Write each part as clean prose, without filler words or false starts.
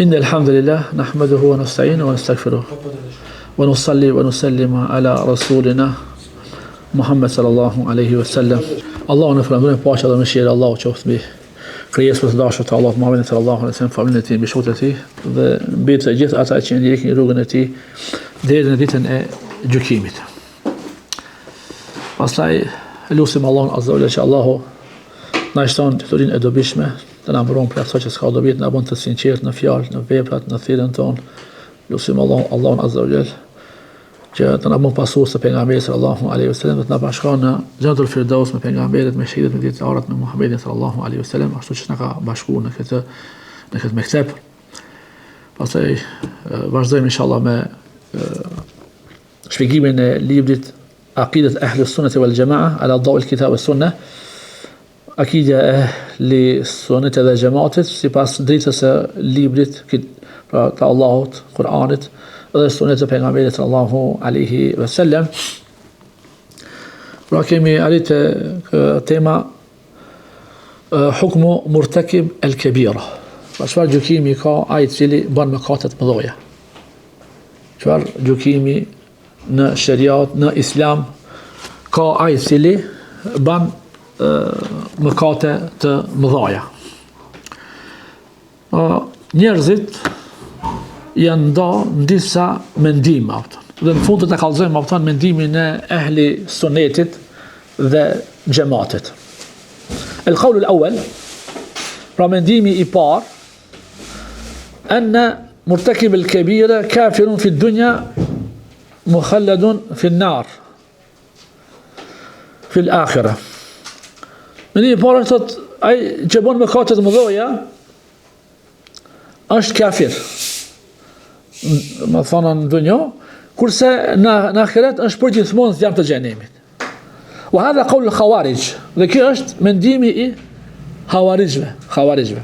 إن الحمد لله نحمده ونستعينه ونستغفره ونصلي ونسلم على رسولنا Muhammed sallallahu alaihi wasallam. Allahun e falënderojmë paqja dhe mëshira e Allahut qoftë mbi krijesën më të dashur të Allahut Muhammedin sallallahu alaihi wasallam, familjen e tij, mbi shokët e tij dhe mbi të gjithë ata që ndjekin rrugën e tij deri në ditën e gjykimit. Pastaj lusim Allahun azza wa që Allahu na shton diturinë e dobishme, të na mbron prej asaj që s'ka dobi, të na bën të sinqertë në fjalë, në veprat, në thirrjen tonë. Lusim Allahun, Allahun azza wa jall që të na bën pasues të pejgamberit sallallahu alaihi wasallam dhe të na bashkon në Xhenetul Firdaus me pejgamberin, me shehidët, me dijetarët, me Muhammedin sallallahu alaihi wasallam, ashtu siç na ka bashkuar në këtë në këtë mekteb. Pastaj vazhdojmë inshallah me shpjegimin e librit Akidet Ehli Sunneti wal Jamaa ala dawi al-kitab was sunnah Akidja e Ehli Sunnetit dhe Xhematit sipas dritës së librit pra të Allahut, Kur'anit dhe Sunetit të pejgamberit sallallahu alaihi wasallam. Pra kemi arrit te tema hukmu murtakib el kebira. Pra çfarë gjykimi ka ai i cili bën mëkate të mëdha? Çfarë gjykimi në sheriat, në islam, ka ai i cili ban mëkate të mëdhaja. Njerëzit janë nda në disa mendime, a kupton. Dhe në fund do ta kallzojmë, a kupton, mendimin e ehli sunetit dhe xhematit. El kaulul awel, pra mendimi i parë, Enne murtekib el kebire kafirun fi dunja mukhalladun fi nar fil akhira. Mendimi i parë është thot ai që bën mëkate të mëdha është kafir. Domethonë në dunja, kurse në në ahiret është përgjithmonë zjarr të xhenemit. Wa hadha qawl al-khawarij. Dhe kjo është mendimi i havarixhëve, havarixhëve.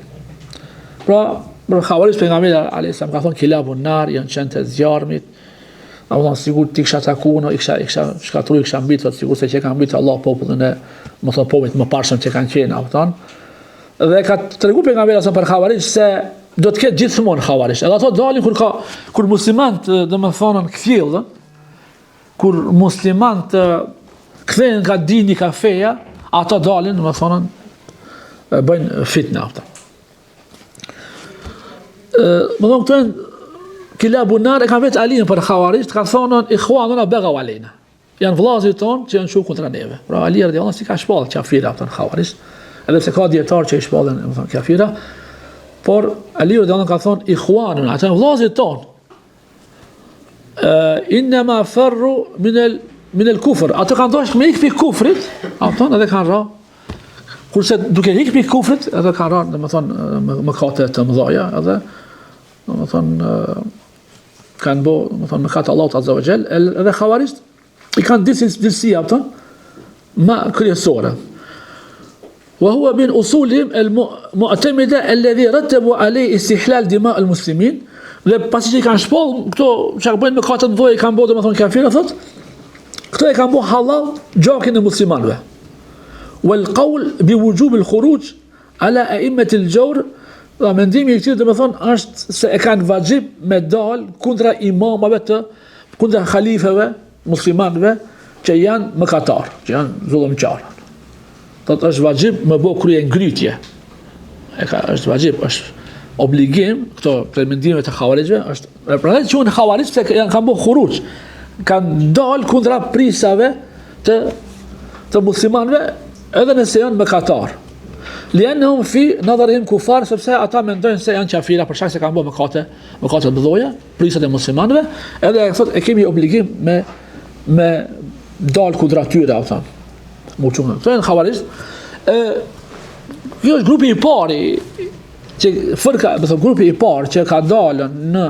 Pra, për havarixh pejgamberi alayhis salam ka thonë kilabun nar janë qentë e zjarmit. A do sikur t'i kisha taku unë, i kisha i kisha shkatërru, i kisha mbyt, sikur se që ka mbyt Allah popullin e, domethonë popujt e mëparshëm që kanë qenë, a kupton? Dhe ka tregu pejgamberi sa për havarixh se do të ketë gjithmonë havarixh. Edhe ato dalin kur ka kur muslimanët, domethënë, kthjellën, Kur muslimanët kthehen nga dini ka feja, ato dalin, domethonë, bëjnë fitna, a kupton. Domethonë, këto janë kilabu nar, e kanë vetë Alinë për havarixh, ka thonë, ihuanuna begau alejna. Janë vllazit tonë që janë çu kundra neve. Pra Ali radiallahu s'i ka shpallë qafira, a kupton, havarixh, edhe pse ka dijetarë që i shpallin, domethonë, qafira, por Ali radiallahu ka thonë, ihuanuna, ata janë vllazit tonë, Innema ferru min el min el kufr. Ato kanë dashur me ik prej kufrit, a kupton, edhe kanë ra. Kurse duke ik prej kufrit, edhe kanë ra, domethënë në mëkate të mëdha, edhe domethënë kanë bo, domethënë mëkat Allahut azza wa jall, edhe havarixht i kanë disi disi, a kupton, ma kryesore. Wa huwa min usulihim al mu'tamida alladhi rattabu alayhi istihlal dima al muslimin dhe pasi që i kanë shpall këto që bëjnë mëkate të mëdha i kanë bërë domethënë kafira thot këto e kanë bërë halal gjakin e muslimanëve wal qawl bi wujub al khuruj ala a'immat al jawr dhe mendimi i këtyre domethënë është se e kanë vaxhib me dal kundra imamave të kundra halifeve muslimanëve që janë mëkatar, që janë zullumqarë. Thotë është vaxhib me bo kryengritje. E ka është vaxhib, është obligim, këto prej mendimeve të havarixhëve, është e prandaj quhen havarixh se janë kanë bo khuruxh. Kanë dal kundra prijsave të të muslimanëve edhe nëse janë mëkatar. Liennehum fi nadharihim kufar sepse ata mendojnë se janë qafira për shkak se kanë bërë mëkate, mëkate të mëdha, prijsat e muslimanëve, edhe e thotë e kemi obligim me me dal kundra tyre, a kupton. Mu çu. Këto janë havarixh. Ë kjo është grupi i parë që fërka, do thotë grupi i parë që ka dalë në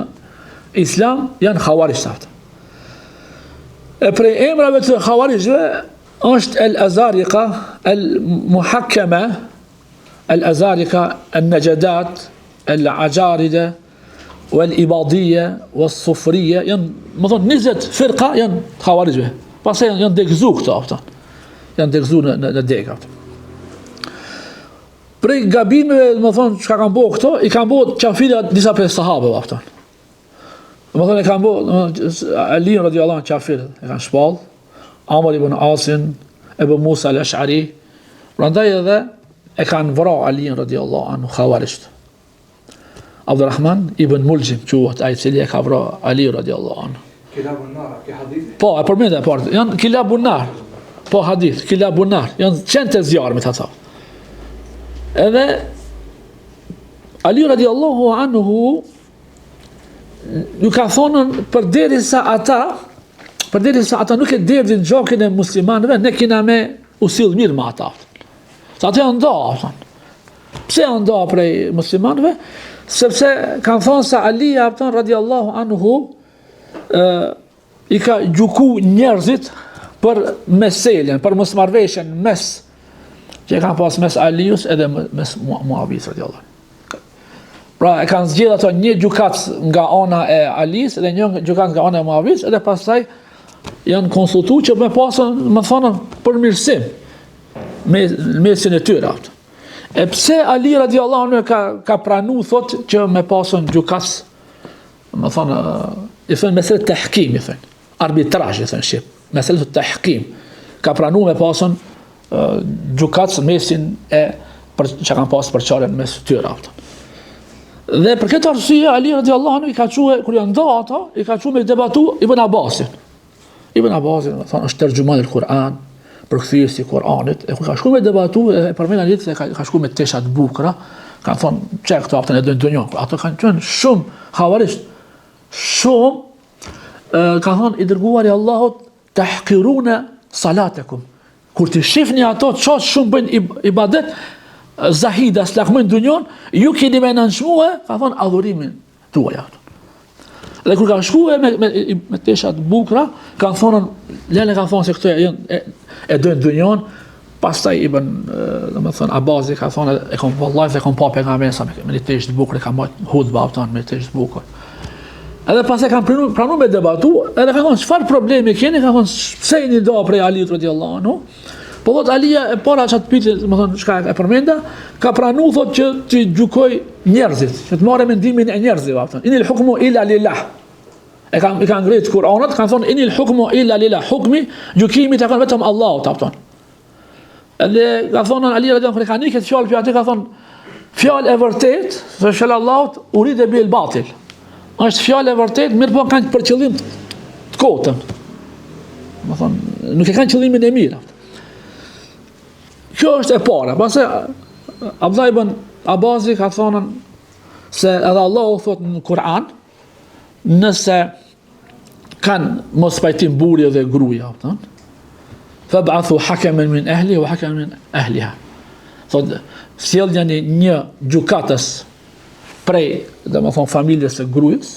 Islam janë havarixhët. E prej emrave të havarixhëve është El Azarika, El Muhakkeme, El Azarika, El Najadat, El Ajaride, Wal Ibadije, Wal Sufrije, janë, domethonë, 20 firka janë të havarixhëve. Pastaj janë, janë degëzu këto, a kupton. Janë degëzu në, në, në degë, a kupton. Prej gabimeve, domethonë, çka kanë bo këto, i kanë bo qafira disa prej sahabëve, a kupton. Domethonë, e kanë bo, domethonë, Aliun radiallahu anhu qafir, e kanë shpall, Amr ibn Asin, Ebu Musa al-Ash'ari, prandaj edhe e kanë vra Aliun radiallahu anhu havarixhët. Abdurrahman ibn Mulxhim, quhet ai i cili e ka vra Aliun radiallahu anhu. Kilabun nar, ke hadithi? Po, e përmenda e parë. Janë kilabun nar. Po hadith, kilabun nar. Janë qentë e zjarmit ata. Edhe Ali radiallahu anhu ju ka thonë përderisa ata përderisa ata nuk e derdhin gjakin e muslimanëve, ne kena me u sill mirë me ata. Se ata janë nda, thonë. Pse janë nda prej muslimanëve? Sepse kanë thonë se Ali a kupton radiallahu anhu e, i ka gjyku njerëzit për meselen, për mosmarrëveshjen mes që e kanë pas mes Alius edhe mes Muavis radiallahu. Pra e kanë zgjedh ato një gjykatës nga ana e Alis dhe një gjykatës nga ana e Muavis edhe pastaj janë konsultu që me pasën, domethonë, përmirësim me mesin e tyre. Ato. E pse Ali radiallahu anhu ka, ka pranu, thot, që me pasën gjykatës, domethonë, i thënë mesele tahkim, i thënë, arbitrazh, i thënë shqip, mesele tahkim, ka pranu me pasën gjykatës mesin e për, që kanë pasë përçarjen mes tyre. Ato. Dhe për këtë arsye Ali radiallahu anhu i ka çue kur janë nda ata, i ka çue me debatu Ibn Abbasin. Ibn Abbasi, domethonë, është terxhuman el Kur'an, përkthyesi i Kur'anit, e kur ka shku me debatu, e përmend Ali se ka, ka shku me tesha të bukura, kanë thonë, që këto a kupton e dojnë dynjon, ato kanë qenë shumë havarixh, shumë, e, ka thonë, i dërguari i Allahut, tahkirune salatekum, kur t'i shifni ato, që shumë bëjnë ibadet, zahida, s'lakmojnë dynjon, ju keni me nënçmue, ka thonë, adhurimin, tuaj ato. Dhe kur ka shku me, me, me tesha të bukura, kanë thonë, lene kanë thonë se këto janë, e, e dojnë dynjon, pastaj Ibn, domethonë, Abazi ka thonë, e kom vallahi se kom pa pejgamberin sa me, me një teshë të bukur, e ka majtë hutba, apton, me teshë të bukur. Edhe pastaj kanë pranu, pranu me debatu, edhe kanë thonë, çfarë problemi keni, kanë thonë, pse jeni nda prej Aliut radiallahu anhu, Po thot Alia e para që atë pyetje, domethonë çka e përmenda, ka pranu thot që të gjykoj njerëzit, që të marrë mendimin e njerëzve, a kupton. Inil hukmu illa lillah. E kanë i kanë ngrit Kur'anat, kanë thonë inil hukmu illa lillah. Hukmi, gjykimi i takon vetëm Allahut, a kupton. Edhe ka thonë Ali radiallahu anhu ka ni këtë fjalë për atë ka thonë fjalë e vërtet, se fjala e Allahut uride bihil batil. Është fjalë e vërtet, mirëpo kanë për qëllim të kotën. Domethonë, nuk e kanë qëllimin e mirë. Kjo është e para. Pastaj Abdullah ibn Abazi ka thonë se edhe Allahu thot në Kur'an, nëse kanë mospajtim burri dhe gruaja, kupton? Fab'athu hakaman min ahlihi wa hakaman min ahliha. Thot, sjelljani një gjykatës prej, domethonë, familjes së gruas,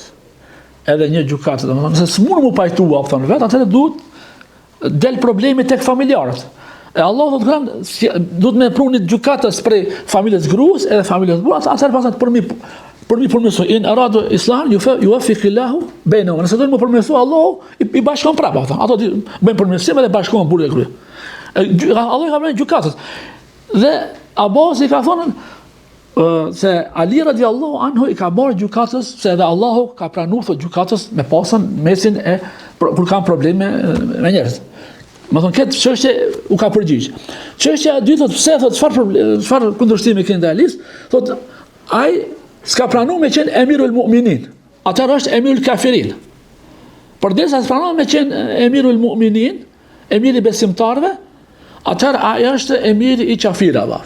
edhe një gjykatës, domethonë, nëse s'mund m'u pajtu, a kupton vet, atëherë duhet del problemi tek familjarët. E Allah thotë Kur'an, duhet me pru një gjykatës prej familjes gruas edhe familjes burrit, atëherë pastaj për mi për mi përmirësu in aradu islahan juwaffiqillahu bainahum. Nëse dojnë me përmirësu Allahu i, i bashkon prapë ata. Ato bëjnë përmirësim edhe bashkohen burri dhe gruaja. Allahu i ka bërë gjykatës. Dhe Abbasi ka thonë se Ali radiallahu anhu i ka marrë gjykatës se edhe Allahu ka pranu thot gjykatës me pasën mesin e kur kanë probleme me njerëz. Domethonë këtë çështje u ka përgjigj. Çështja e dytë thot pse thot çfarë probleme çfarë kundërshtimi keni ndaj Alis? Thot ai s'ka pranu me qenë emirul mu'minin. Atëherë është emirul kafirin. Përderisa s'pranon me qenë emirul mu'minin, emiri i besimtarëve, atëherë ai është emiri i qafirave.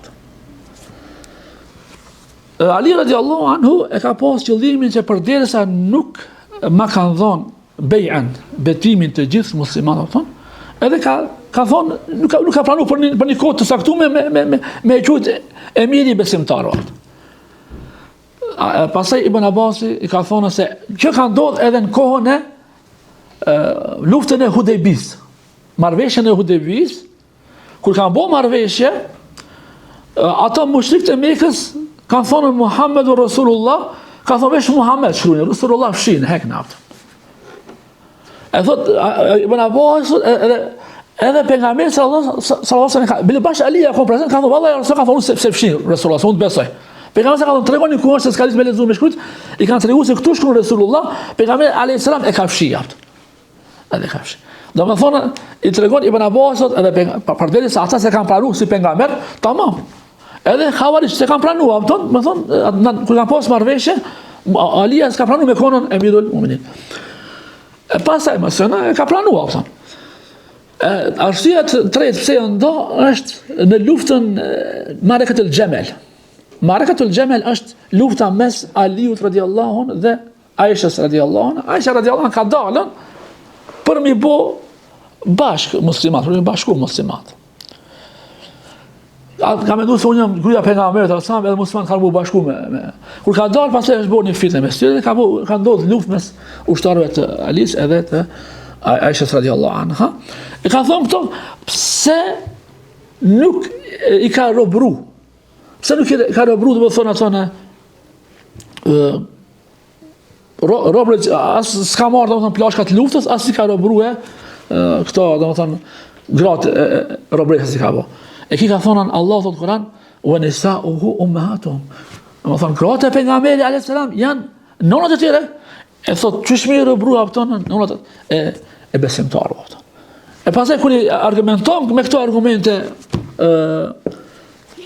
Ali radiallahu anhu e ka pas qëllimin që përderisa nuk ma kanë dhonë bej'en, betimin të gjithë muslimanët, thonë, edhe ka, ka thonë, nuk ka, nuk ka pranu për një, për një kohë të caktume me, me, me, me e qujtë emiri i besimtarëve. Pastaj Ibn Abasi i ka thonë se kjo ka ndodhë edhe në kohën e luftën e Hudejbis, marrëveshjen e Hudejbis, kur kanë bo marrëveshje, ata mushrikët e Mekës kanë thonë Muhammedu Rasulullah, ka thonë veç Muhammed shkrujnë, Rasulullah fshin, hekne atë. E thot, Ibn Abbas, edhe. Edhe pejgamberi sallallahu alaihi wasallam ka bile bash Alia ka prezent ka thonë vallahi Rasul ka thonë se s'e fshin Resulullah unë të besoj. Pejgamberi ka thonë tregoni ku është se s'ka ditë me lexu me shkruajt, i kanë treguar se këtu shkruan Resulullah, pejgamberi alaihi salam e ka fshi atë. Edhe ka fshi. Domethënë i tregon Ibn Abbasit edhe përderisa ata s'e kanë pranuar si pejgamber, tamam. Edhe Havarixhët s'e kanë pranuar, apo domethënë kur kanë pas marrëveshje, Alia s'ka pranuar me konën Emirul Mu'minin. E pastaj mësëna e ka pranuar, apo. E arsyeja e tretë pse janë nda është në luftën Marekatul Xhemel. Marekatul Xhemel është lufta mes Aliut radiallahu anhu dhe Aishës radiallahu anha. Aisha radiallahu anha ka dalën për mi bo bashkë muslimat, për mi bashku muslimat. A ka mendu se unë jam gruaja e pejgamberit alejhi selam edhe muslimanët kanë bu bashku me, me. Kur ka dalë pastaj është bërë një fitne mes tyre dhe ka bu, ka ndodhur luftë mes ushtarëve të Alis edhe të Aishës radiallahu anha. E ka thonë këto pse nuk i ka robru? Pse nuk i ka robru domethonë ato në robër as s'ka marrë domethënë plaçka të luftës, as i ka robrue këto domethënë gratë robëresha s'i ka bo. E ki ka thonë Allah thotë Kur'an wa nisa'uhu ummahatuhum. Domethënë gratë e pejgamberit alayhis salam janë nonat e tyre. E thotë qysh me i robru ato nonat e e besimtarëve ato. E pastaj kur i argumenton me këto argumente ë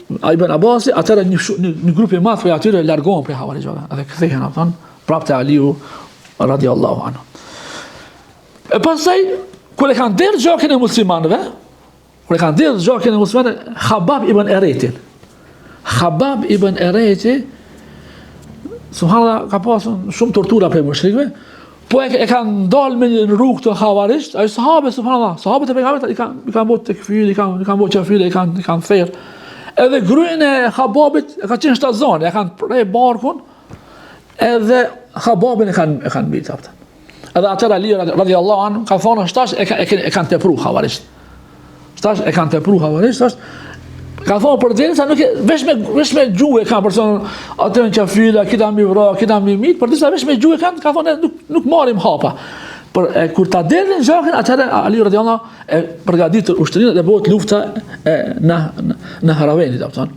Ibn Abasi, atëherë një, një, një grup i madh prej atyre largohen prej havarixhëve, edhe kthehen, a kupton, prapë te Aliu radiallahu anhu. E pastaj kur e kanë derdh gjakin e muslimanëve, kur e kanë derdh gjakin e muslimanëve, Habab ibn Eretin. Habab ibn Ereti subhanallah ka pasur shumë tortura prej mushrikëve, Po e, e kanë ndalë me një rrugë të havarixht, ai sahabe, subhanallah, sahabët e pejgamberit i kanë i kanë bërë tekfir, i kanë i kanë bërë qafir, i kanë i kanë therë. Edhe gruan e Hababit e ka qenë shtatzënë, e kanë pre barkun, edhe Hababin e kanë e kanë mbitë atë. Edhe atëherë Ali radiallahu anhu ka thonë tash e, ka, e, e kanë tepru havarixht. Tash e kanë tepru havarixht, tash ka thonë përderisa nuk e veç me veç me gjuhë e kanë person atë janë qafira, kita mi vra, kita mi mit, përderisa veç me gjuhë e kanë, ka thonë nuk nuk marrim hapa. Por e, kur ta derdhin gjakin, atëherë Ali radiallahu e përgatit ushtrinë dhe bëhet lufta e në në, në Haravenit, a kupton.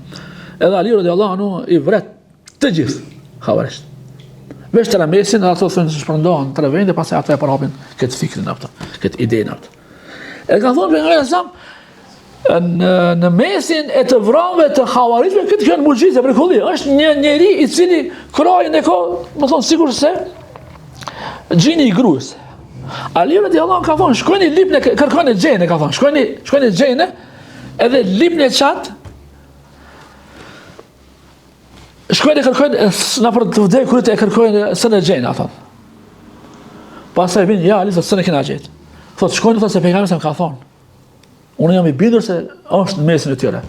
Edhe Ali radiallahu anhu i vret të gjithë havarixht. Veç tre mesin, edhe ato thonë se shpërndahen tre vende, pastaj ata e përhapin këtë fikrin, a kupton, këtë idenë, a kupton. E ka thonë pejgamberi alejhi selam, në, në mesin e të vramve të havarixhve, këtë kjo në muxhize, mrekulli, është një njeri i cili krahin e ka, domethonë, sikurse gjini i grues. Ali radiallahu anhu ka thonë, shkojni lipne, kërkoni gjene, ka thonë, shkojni, shkojni gjene, edhe lipne qatë, Shkojnë e kërkojnë, nëpër të vdekurit e kërkojnë s'e gjejnë, a thonë. Pastaj vijnë, ja, Ali, thotë, s'e kena gjetë. Thotë, shkojnë, thotë, se pejgamberi më ka thonë. Unë jam i bindur se është në mesin e tyre.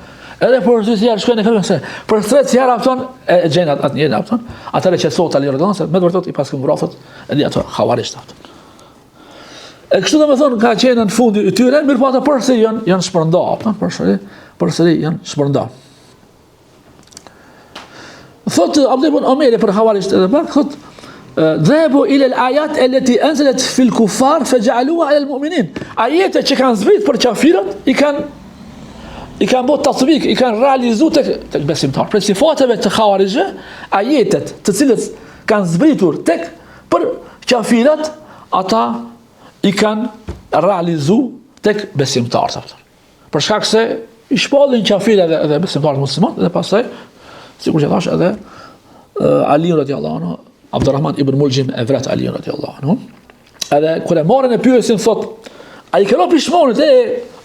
Edhe për të herë shkojnë e kërkojnë se për të tretë herë a kupton e gjejnë atë njeri a kupton. Atëherë qetësohet Ali radiallahu se me të vërtetë i paskan vrarë edhe ato havarixht a kupton. E kështu domethonë ka qenë në fundi i tyre, mirëpo ata përsëri janë janë shpërnda, a kupton, përsëri, përsëri janë shpërnda. Thot Abdullah ibn Omeri për havarixht edhe pak, thot Dhehebu ila al-ayat allati anzalat fi al-kuffar faj'aluha ala al-mu'minin. Ajetet që kanë zbrit për qafirat i kanë i kanë bërë tatbik, i kanë realizuar tek tek besimtarët. Prej sifateve të havarixhëve, ajetet të cilët kanë zbritur tek për qafirat, ata i kanë realizuar tek besimtarët. Për shkak se i shpallin qafir edhe edhe besimtarët musliman dhe pastaj sikur që thash edhe uh, Ali radiallahu anhu Abdurrahman ibn Mulxhim e vret Ali radiallahu anhu. Edhe kur e marrin e pyesin thot a i ke ra pishmonit e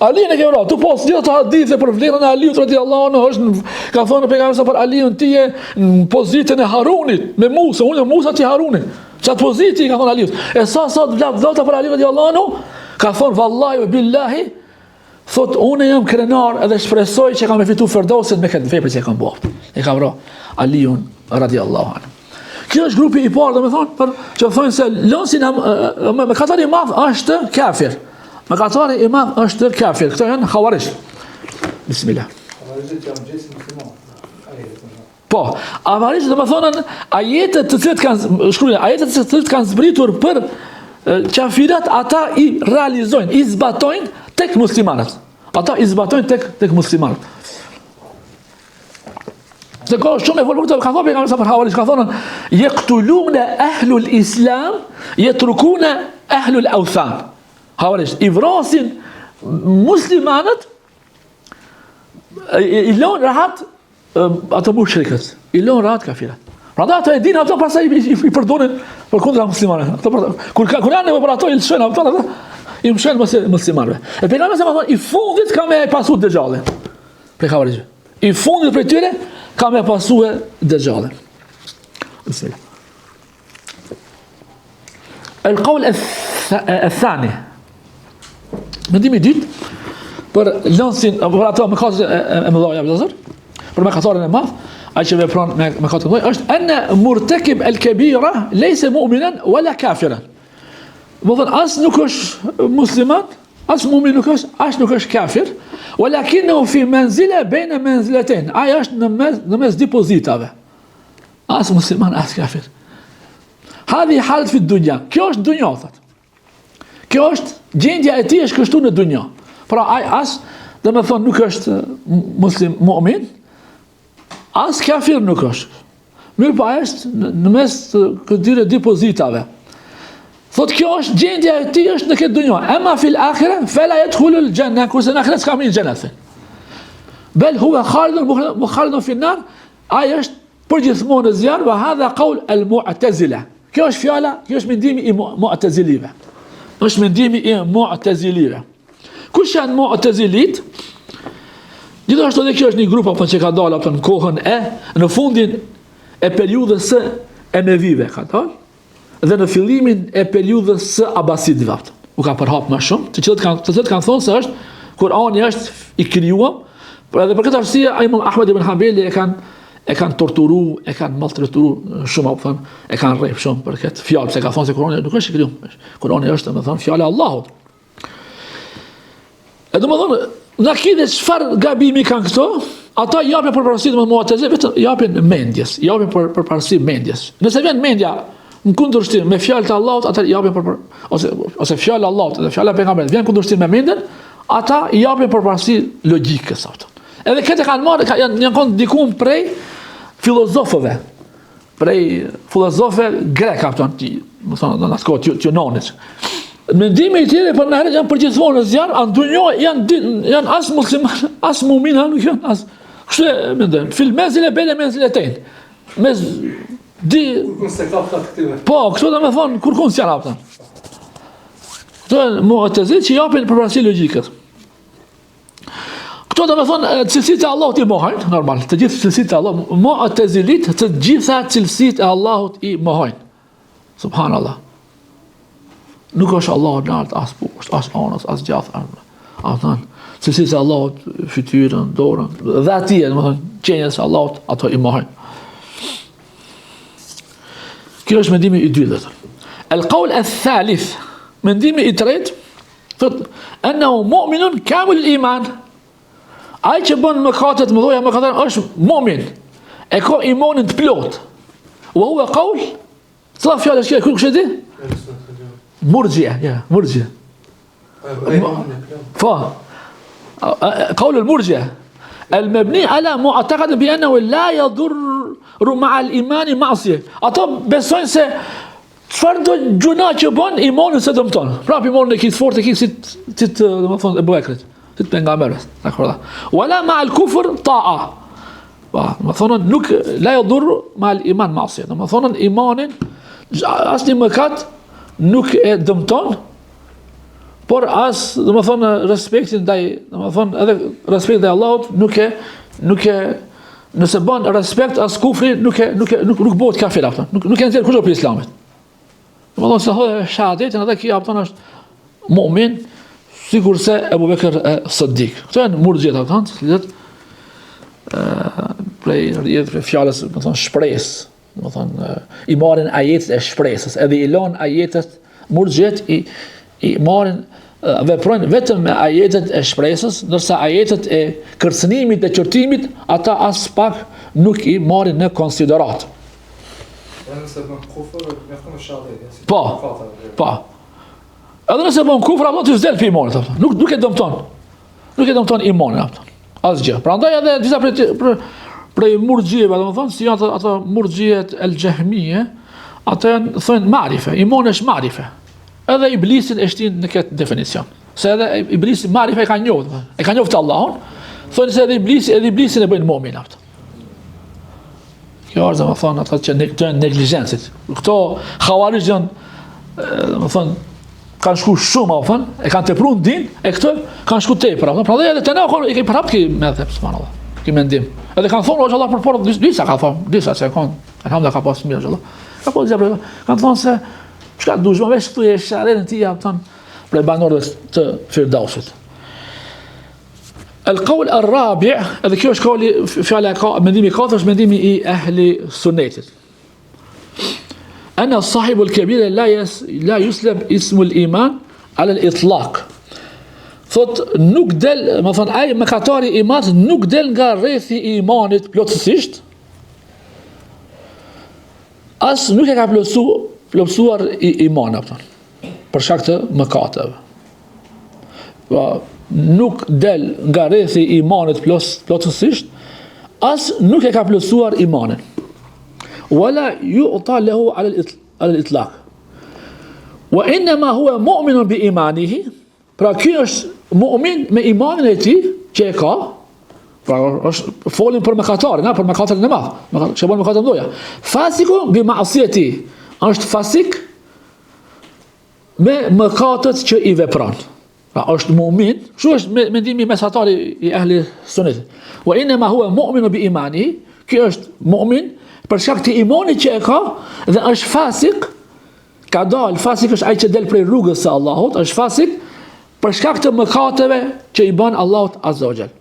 Aliun e ke vra, tu pas gjithë ato hadithe për vlerën e Aliut radiallahu anhu është në, ka thonë pejgamberi për Aliun ti je në pozitën e Harunit me Musa, unë jam Musa ti Haruni. Qatë pozitë i ka thonë Aliut. E sa sa të lavdata për Aliun radiallahu anhu, ka thonë vallahi ve billahi Thot, unë jam krenar edhe shpresoj që kam me fitu Ferdausin me këtë vepër që e kam bo. E ka vra Aliun radiallahu anhu. Kjo është grupi i parë, domethonë, për që thonë se lonsi në me, mëkatari i madh është kafir. Mëkatari i madh është kafir. Këto janë havarixh. Bismillah. Havarixhët janë gjithë muslimanë. Po, havarixhët domethonë, ajetet të cilët kanë, shkruajnë, ajetet të cilët kanë zbritur për qafirat, ata i realizojnë, i zbatojnë tek muslimanët. Ata i zbatojnë tek tek muslimanët. Se ka shumë e folë për këto, ka thonë pejgamberi sa për havarixh, ka thonë, jektulune ehlul islam, jetrukune ehlul authan. Havarixh, i vrasin muslimanët, i, i lonë rahat ato mushrikët, i lonë rahat kafirat. Prandaj ato e dinë ato pastaj i, i, i përdorin për kundra muslimanëve. Ato për, kur ka kur janë nevojë për ato i lëshojnë ato ato i mëshojnë mos muslimanëve. E pejgamberi sa ka thonë i fundit ka me pasu dexhallin. Prej havarixhëve. I fundit prej tyre ka me pasu dexhallin. Bismillah. El qaul el thani. Mendimi i dytë për lënësin, për ato mëkatet e, e, e mëdha, vëllazër, për mëkatarin e madh, ai që vepron me mëkate të mëdha, është enne murtekib el kebira lejse mu'minen wala kafiran. Domethënë, as nuk është musliman, as mu'min nuk është, as nuk është kafir, walakinnehu fi menzile bejne menziletejn, ai është në mes, në mes dy pozitave. As musliman, as kafir. Hadhihi halet fi dunja. Kjo është dunja, thot. Kjo është, gjendja e tij është kështu në dunja. Pra, ai as, domethonë, nuk është muslim mu'min, as kafir nuk është. Mirëpo ai është në mes të këtyre dy pozitave. Thot kjo është gjendja e tij është në këtë dunja. Ema fil akhire, fela jedhulul xhenne, kurse në ahiret s'ka me hi në xhenet. Bel huve khalidun, mukhalledun fin nar, Ai është përgjithmonë në zjarr, wa hadha qaul al mu'tazila. Kjo është fjala, kjo është mendimi i mu'tazilive. Është mendimi i mu'tazilive. Kush janë mu'tazilit? Gjithashtu edhe kjo është një grup apo që ka dalë apo në kohën e në fundin e periudhës së Emevive ka dalë dhe në fillimin e periudhës së Abasidëve. U ka përhap më shumë, të cilët kanë të cilët kanë thonë se është Kurani është i krijuar, por edhe për këtë arsye Imam Ahmed ibn Hanbeli e kanë e kanë torturu, e kanë maltreturu shumë, apo thon, e kanë rreh shumë për këtë fjalë, pse ka thonë se Kurani nuk është i krijuar. Kurani është, domethënë, fjala e Allahut. E domethonë, në akide çfarë gabimi kanë këto, ata japin përparësi domethënë mu'tezile, vetëm japin mendjes, japin për, përparësi mendjes. Nëse vjen mendja në kundërshtim me fjalët e Allahut, ata japin për, për ose, ose fjala e Allahut dhe fjala e pejgamberit vjen në kundërshtim me mendjen, ata i japin përparësi logjikës ato. Edhe këtë kanë marrë, ka, janë, janë konë ndikun prej filozofëve, prej filozofëve grek, a kupton, domethonë, në atë kohë të Junanit. Mendimi i tyre për në ahiret janë përgjithmonë në zjarr, a n'dunja janë, janë as musliman, as mumin, nuk janë, as... Kështu e mendojnë, fil menzile bejne menziletejn. Mes di... Kurkun s'e ka këta të këtyre. Po, kështu domethonë, kurkun s'janë, a kupton. Këto janë mu'tezilit që japin përparësi logjikës. Këto domethonë, cilësitë e Allahut i mohojnë, normal, të gjithë cilësitë e Allahut, mu'tezilit, të gjitha cilësitë e Allahut i mohojnë. Subhanallah. Nuk është Allahu lart, as poshtë, as anës, as gjatë, as a thonë, cilësitë e Allahut, fytyrën, dorën, dhe atje, domethonë, qenies së Allahut, ato i mohojnë. Kjo është mendimi i dytë. El qaul el thalith, mendimi i tretë, Thot, ennehu mu'minun kamilul iman. Ai që bën mëkate të mëdha, mëkate është mu'min. E ka imanin të plotë. Wa huwa qaul? Cila fjalë është kjo? Kush e di? Murxhia, ja, murxhia. Po. Qaul al-murxhia. Al-mabni ala mu'taqad bi annahu la yadur ma'a al-iman ma'siyah. Ato besojnë se Çfarëdo gjynah që bën, imanin s'e dëmton. Prap imanin e ki të fortë, e ki si si të, domethënë, Ebu Bekrit, si të pejgamberit. Dakor. Wala ma al kufr ta'a. Po, domethënë nuk la yadur ma al iman ma'siyah. Domethënë imanin asnjë mëkat nuk e dëmton, por as, domethënë, respektin ndaj, domethënë, edhe respektin ndaj Allahut nuk e nuk e Nëse bën respekt as kufri nuk e nuk e nuk nuk bëhet kafir apo. Nuk nuk e nxjerr kurrë prej islamit. Domethënë se thotë shahadetin edhe ky apo është mu'min sikurse Ebu Bekr es-Siddik. Këto janë murxhiet apo, të cilët ë prej rrjedh prej fjalës, domethënë shpresë, Domethënë, i marrin ajetet e shpresës, edhe i lënë ajetet murxhiet i i marrin veprojnë vetëm me ajetet e shpresës, ndërsa ajetet e kërcënimit dhe qortimit ata aspak nuk i marrin në konsideratë. Edhe nëse bën kufër, mjafton me shahadetin, si po, po. Edhe nëse bën kufër, apo ti s'del prej imanit, apo. Nuk nuk e dëmton. Nuk e dëmton imanin, apo. Asgjë. Prandaj edhe disa prej prej, prej murxhieve, domethënë si janë ato, ato murxhiet el xhehmije, ato janë thonë marife, imani është marife. Edhe iblisin e shtin në këtë definicion. Se edhe iblisi marife e ka njohur, e ka njohur Allahun, thonë se edhe iblisi, edhe iblisin e bëjnë mu'min apo. Kjo është domethënë ata që ne këto janë neglizhencit. Këto havarixh janë domethënë kanë shku shumë, a kupton, e kanë tepru në din, e këto kanë shku tepër, a kupton, prandaj edhe te na i ke prapë ki medhheb, subhanallah, ki mendim. Edhe kanë thonë, Allah për porë, disa ka thonë, disa që e kanë, alhamdulillah ka pas mirë, Allah. Ka po disa kanë thonë se, çka dush, më veç këtu e sharën ti, a kupton, prej banorëve të Firdausit. El qaul ar rabi, edhe kjo është kauli fjala e ka mendimi i katërt është mendimi i ehli sunnetit. Enne sahibul kebire la jes la yusleb ismul iman ala al itlaq. Thot nuk del, domethonë ai mëkatari i madh nuk del nga rrethi i imanit plotësisht. As nuk e ka plotësu, plotësuar i imanin, apo. Për shkak të mëkateve. Pra, nuk del nga rrethi i imanit plotësisht, as nuk e ka plotësuar imanin. Wala yu'ta lahu ala al-itlaq. Wa inma huwa mu'minun bi imanihi, pra ky është mu'min me imanin e tij që e ka, pra është folim për mëkatarin, na për mëkatarin e madh, që bën mëkate të mëdha. Fasiku bi ma'siyati, është fasik me mëkatet që i vepron. Pra është mu'min, kështu është mendimi mesatar i ehli sunetit. Wa inma huwa mu'minu bi imani, ky është mu'min për shkak të imanit që e ka dhe është fasik, ka dal, fasik është ai që del prej rrugës së Allahut, është fasik për shkak të mëkateve që i bën Allahut azza wa jall.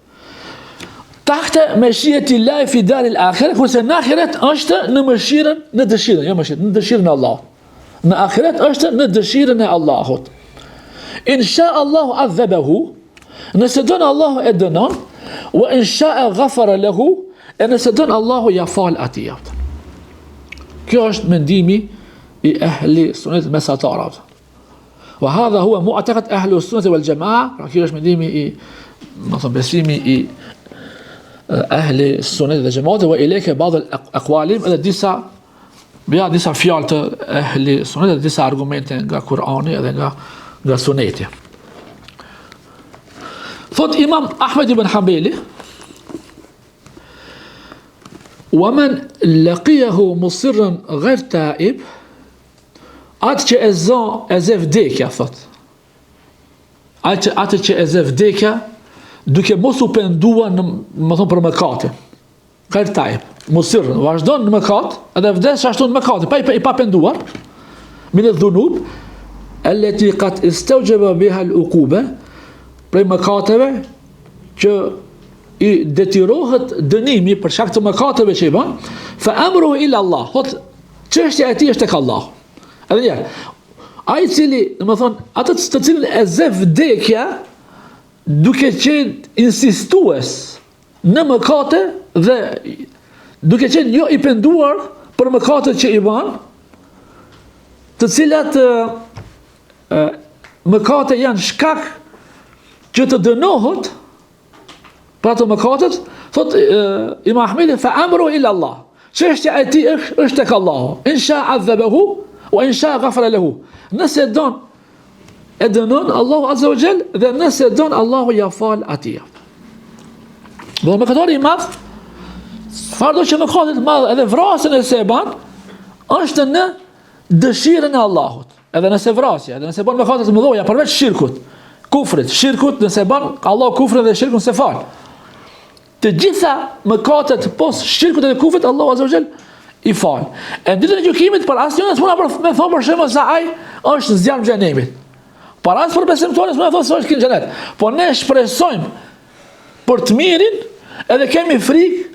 Tahte meshieti llahi fi daril akhire, kurse në ahiret është në mëshirën, në dëshirën, jo mëshirën, në dëshirën e Allahut. Në ahiret është në dëshirën e Allahut. In sha Allahu adhabahu, nëse don Allahu e dënon, wa in sha ghafara lahu, e nëse don Allahu ja fal atij. Kjo është mendimi i ehli sunetit mesatar. Wa hadha huwa mu'taqad ahli sunnati wal jamaa, pra kjo është mendimi i, domethonë besimi i ehli sunetit dhe xhematit wa ilayka ba'd al aqwalim edhe disa Ja disa fjalë të ehli sunetit dhe disa argumente nga Kurani edhe nga nga suneti. Thot Imam Ahmed ibn Hanbeli, "Wa man laqiyahu musirran ghayr ta'ib" Atë që e zë, e zë vdekja, thot. Atë që, atë që e zë vdekja, duke mos u penduar në, domethonë për mëkatin. Gajr taib, musir, vazhdon në mëkat, edhe vdes ashtu në mëkat, pa i pa penduar, min edh-dhunub, elleti kad isteuxhebe biha l'ukube, prej mëkateve që i detyrohet dënimi për shkak të mëkateve që i bën, fa amruhu ila Allah, thot çështja e tij është tek Allahu. Edhe një herë, ai i cili, domethonë, atë të cilin e zë vdekja duke qenë insistues në mëkate dhe duke qenë jo i penduar për mëkatet që i bën, të cilat e, mëkate janë shkak që të dënohet për ato mëkatet, thot Imam Ahmedi fa amru ila Allah. Çështja e tij është është tek Allahu. In sha adhabahu wa in sha ghafara lahu. Nëse don e dënon Allahu Azza wa Jall dhe nëse don Allahu ja fal atij. Dhe mëkatari i madh, çfarëdo që mëkatit të madh edhe vrasjen nëse e ban, është në dëshirën e Allahut. Edhe nëse vrasja, edhe nëse bën mëkate të mëdha përveç shirkut, kufrit, shirkut nëse bën Allahu kufrin dhe shirkun s'e fal. Të gjitha mëkatet pos shirkut dhe kufrit Allahu azza wa jall i fal. E në ditën e gjykimit për asnjërin s'mund për me thonë për shembull se ai është në zjarm xhenemit. Por as për besimtarin s'mund të thonë se është në xhenet. Po ne shpresojmë për të mirin edhe kemi frikë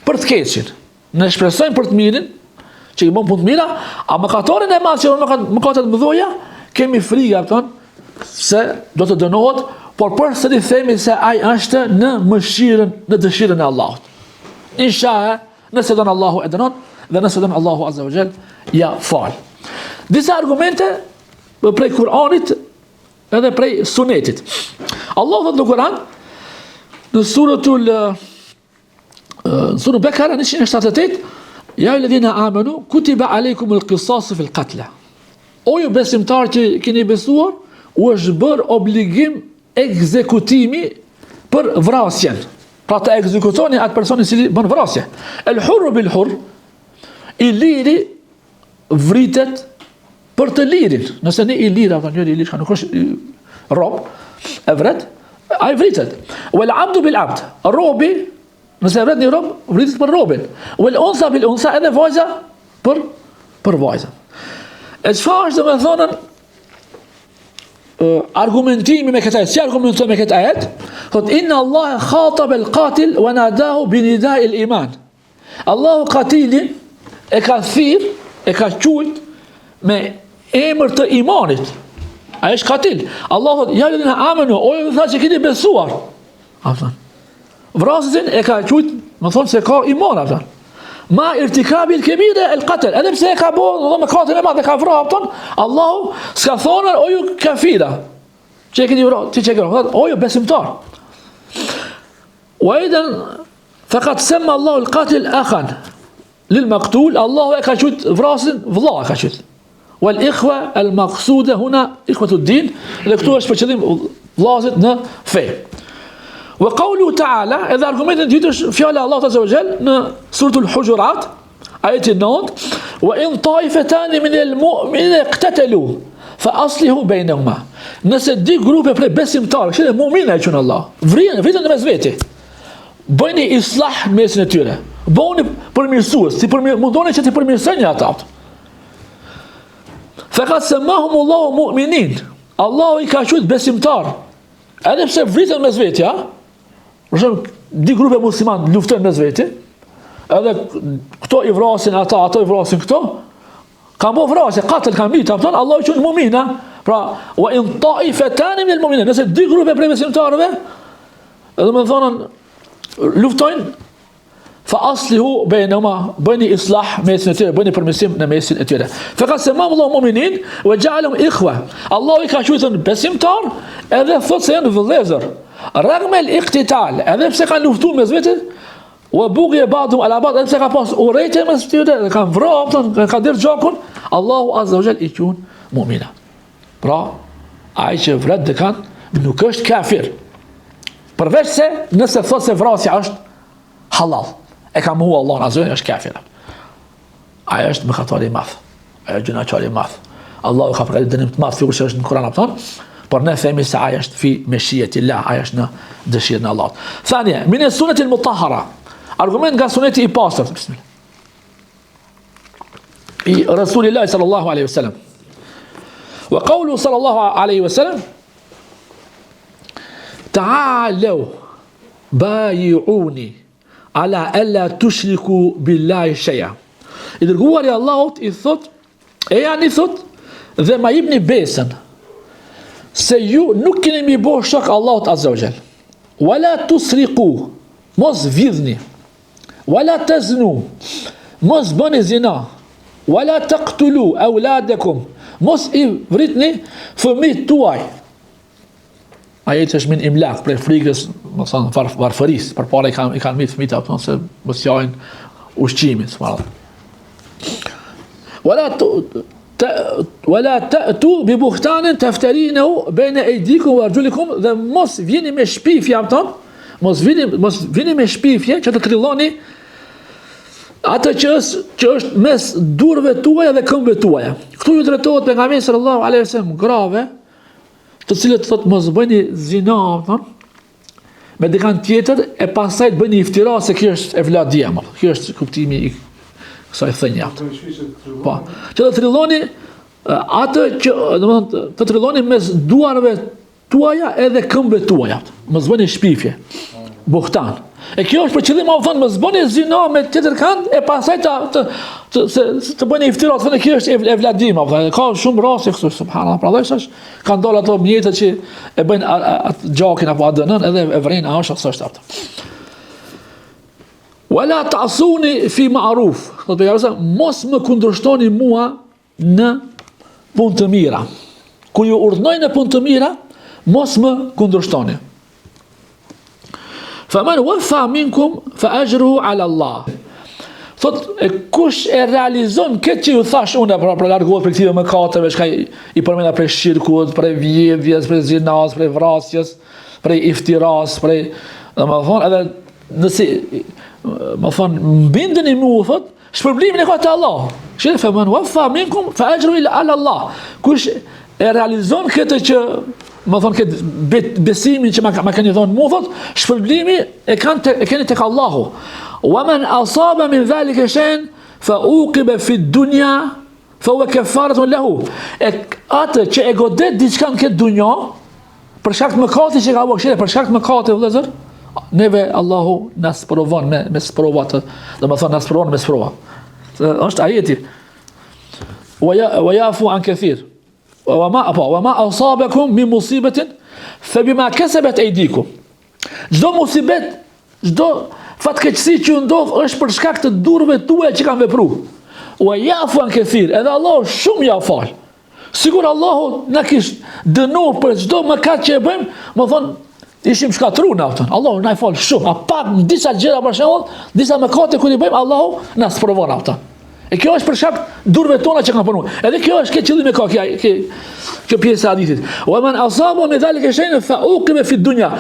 për të keqin. Ne shpresojmë për të mirin, që i bën punë të mira, a mëkatarin e madh që bën mëkate të mëdha, kemi frikë, kupton, se do të dënohet, por përsëri themi se ai është në mëshirën, në dëshirën e Allahut. Insha, nëse don Allahu e dënon dhe nëse don Allahu azza wa jall ja fal. Disa argumente prej Kur'anit. edhe prej sunetit. Allahu thotë në Kur'an në suratul në surën Bekara 178 Ja ejjuhelledhine amenu kutiba alejkum el kisasu fil katla. O ju besimtarë që keni besuar, u është bërë obligim ekzekutimi për vrasjen. Pra të ekzekutoni atë person i cili bën vrasje. El hurru bil hurr, i liri vritet për të lirin. Nëse një i lirë, apo njëri i lirë, nuk është rob, e vret, ai vritet. Wal abdu bil abd, robi, nëse e vret një rob, vritet për robin. Wal untha bil untha, edhe vajza për për vajzën. E çfarë është domethënë argumentimi me këtë ajet? Si argumenton me këtë ajet? Thot inna Allah khatab al qatil wa nadahu bi nida al iman. Allahu katilin e ka thirr, e ka quajt me emër të imanit. Ai është katil. Allahu thotë, ja ejjuhelledhine amenu, o ju tha që keni besuar. A thon. Vrasësin e ka quajt, me thonë se ka iman, a thon. Ma irtikabi el kebire el katl, edhe pse e ka bo, do mëkatin e madh e ka vra, a thon, Allahu s'ka thonë o ju kafira. Që e keni vra, ti që e keni vra, o ju besimtar. Wa ejden Fekad semma Allahu el-katil akhan lil maktul, Allahu e ka qujt vrasësin, vëlla e ka qujt. Wal ikhwa al maqsuda huna ikhwatu din, dhe këtu është për qëllim vëllazët në fe. Wa qawlu ta'ala, edhe argumenti i dytë është fjala e Allahut azza wa jall në suratul Hujurat, ajeti 9, wa in ta'ifatan min al-mu'minina iqtatalu fa aslihu bainahuma. Nëse dy grupe prej besimtarëve, kështu mu'mina e qun Allah, vriten, vriten në mes veti. Bëjni islah në mesin e tyre. Bëni përmirësues, si përmirë, mundoni që t'i përmirësoni ata. Fekad semmahum Allahu mu'minin. Allahu i ka quajt besimtar. Edhe pse vriten mes veti, ha? Për shembull, dy grupe musliman luftojnë mes veti, edhe këto i vrasin ata, ato i vrasin këto, kanë bo vrasje, katël kanë mytë, a Allahu i qun mu'mina, pra, wa in taifetani minel mu'minin, nëse dy grupe prej besimtarëve, Edhe domethonë, luftojnë, fa aslihu bejnehuma, bëjni islah mesin e tyre, bëjni përmirësim në mesin e tyre. Fekad semmahum Allahu muminin, ve xhealehum ikhve. Allahu i ka qujtën besimtar, edhe thot se janë vëllezër. Ragmel iktital, edhe pse kanë luftu mes vete, ve bugje ba'duhum ala ba'd, edhe pse ka pas urrejtje mes tyre, dhe kanë vra, dhe kanë derdh gjakun, Allahu azza ve xhel i qun mumina. Pra, ai që vret dikën nuk është kafir. Përveç se nëse thotë se vrasja është halal. E ka mohu Allahun azza është kafir. Ai është mëkatar i madh. Ai është gjynahqar i madh. Allahu ka përgatitur dënim të madh sikur që është në Kur'an apo por ne themi se ai është fi meshijetil-lah, ai është në dëshirën e Allahut. Thania, min es-sunetil mutahhara. Argument nga suneti i pastër, bismillah. i Resulillah sallallahu alaihi wasallam. Wa qawlu sallallahu alaihi wasallam Ta'alu bayi'uni ala alla tushriku billahi shay'a. I dërguari i Allahut i thot, ejani thot dhe ma jipni besën se ju nuk keni me i bo shok Allahut azza wa jall. Wala tusriqu, mos vidhni. Wala taznu, mos bëni zina. Wala taqtulu auladakum, mos i vritni fëmijët tuaj. Ajeti është min imlak, prej frikës, domethonë, var, varfërisë, përpara i kanë i kanë myt fëmijët, apo se mos jajnë ushqimin, subhanallahu. Wala të wala ta'tu bi buhtanin taftarinahu bayna aydikum wa arjulikum dhe mos vini me shpifje apo mos vini mos vini me shpifje që të trilloni atë që është që është mes durve tuaja dhe këmbëve tuaja. Këtu ju drejtohet pejgamberi sallallahu alaihi wasallam grave, të cilët thotë mos bëni zina, apo me dikan tjetër e pastaj të bëni iftira se kjo është evladi jem. Kjo është kuptimi i kësaj thënie. Po. Që të trilloni atë që domethënë të trilloni mes duarve tuaja edhe këmbëve tuaja. Mos bëni shpifje. Buhtan. E kjo është për qëllim, më thonë, mos bëni zina me tjetër kand e pastaj të të të se, të bëni iftira, të thonë kjo është evladi im, apo ka shumë raste kështu subhanallahu. Prandaj është kanë dalë ato mjete që e bëjnë atë gjakin apo ADN-n edhe e vërejnë a është ose s'është ato. Wala ta'suni fi ma'ruf. Do të thotë mos më kundërshtoni mua në punë të mira. Kur ju urdhnoj në punë të mira, mos më kundërshtoni. Fa men wafa minkum fa ajruhu ala Allah. Thot, e kush e realizon këtë që ju thash unë, pra, pra largohet prej këtyre mëkateve, çka i, i përmenda prej shirkut, prej vjedhjes, prej zinas, prej vrasjes, prej iftiras, prej, domethonë, edhe nëse, domethonë, më bindeni mu, thot, Shpërblimin e ka te Allahu. Shih fe men wafa minkum fa ajruhu ala Allah. Kush e realizon këtë që domethonë këtë besimin që ma keni dhënë mua thot, shpërblimi e kanë te, e keni tek Allahu. Wa man asaba min dhalika shay'an fa uqiba fi dunya fa huwa kafaratun lahu. E atë që e godet diçka në këtë dunja, Për shkak të mëkatit që ka bërë, kështu për shkak të mëkatit vëllazër, neve Allahu na sprovon me me sprova të, domethonë na sprovon me sprova. Se është ajeti. Wa ya wa yafu an kathir. Wa ma apo wa ma asabakum min musibatin fa bima kasabat aydikum. Çdo musibet, çdo fatkeqësi që ju ndodh është për shkak të durve tuaja që kanë vepru. Wa yafu an kathir. Edhe Allahu shumë ja fal. Sikur Allahu na kish dënu për çdo mëkat që e bëjmë, domethonë, ishim shkatru na, kupton. Allahu na i fal shumë, a pak në disa gjëra për shembull, disa mëkate kur i bëjmë, Allahu na sprovon, kupton. E kjo është për shkak durve tona që kanë punu. Edhe kjo është këtë qëllim e ka kjo, kjo, kjo pjesë e hadithit. Wa man asaba min dhalika shay'an fa uqiba fi dunya.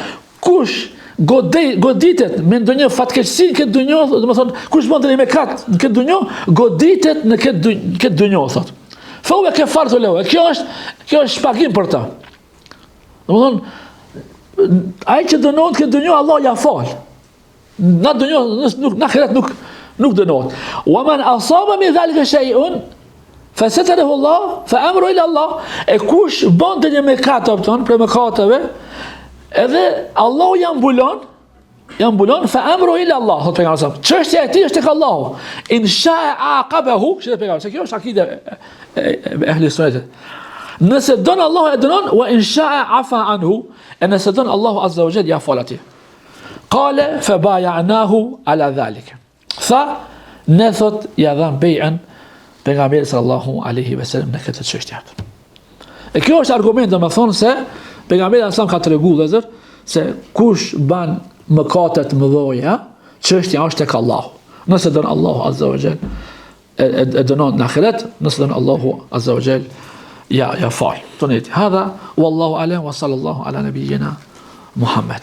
Kush gode, goditet me ndonjë fatkeqësi në këtë dunja, domethonë, kush bën ndonjë mëkat në këtë dunja, goditet në këtë dunja, në këtë dunja thotë. Fa huwa kafaratun lahu. Kjo është kjo është shpagim për të. Domethonë, ai që dënohet në këtë dunja, Allah ja fal. Në dunja nuk në ahiret nuk nuk dënohet. Wa man asaba min dhalika shay'un fa satarahu Allah fa amru ila Allah. E kush bën ndonjë mëkat kupton prej mëkateve, edhe Allahu ja mbulon, ja mbulon fa amru ila Allah, thotë pejgamberi. Çështja e tij është tek Allahu. In sha'a aqabahu, shih pejgamberi, se kjo është akide e ehli sunetit. Nëse don Allahu e dënon, wa in sha'a afa anhu, e nëse don Allahu azza wa jall ja fal atij. Kale fe bajanahu ala dhalik. Tha, ne thot, ja dhamë bejën pejgamberit sallallahu aleyhi ve sellem në këtë çështje. E kjo është argument domethonë se pejgamberi alejhi selam ka tregu vëllezër se kush ban mëkate të mëdhaja, çështja është tek Allahu. Nëse don Allahu azza wa jall e, e, e dënon në ahiret, nëse don Allahu azza wa jall ja ja fal. Toneti. Hadha wallahu alam wa sallallahu ala nabiyyina Muhammad.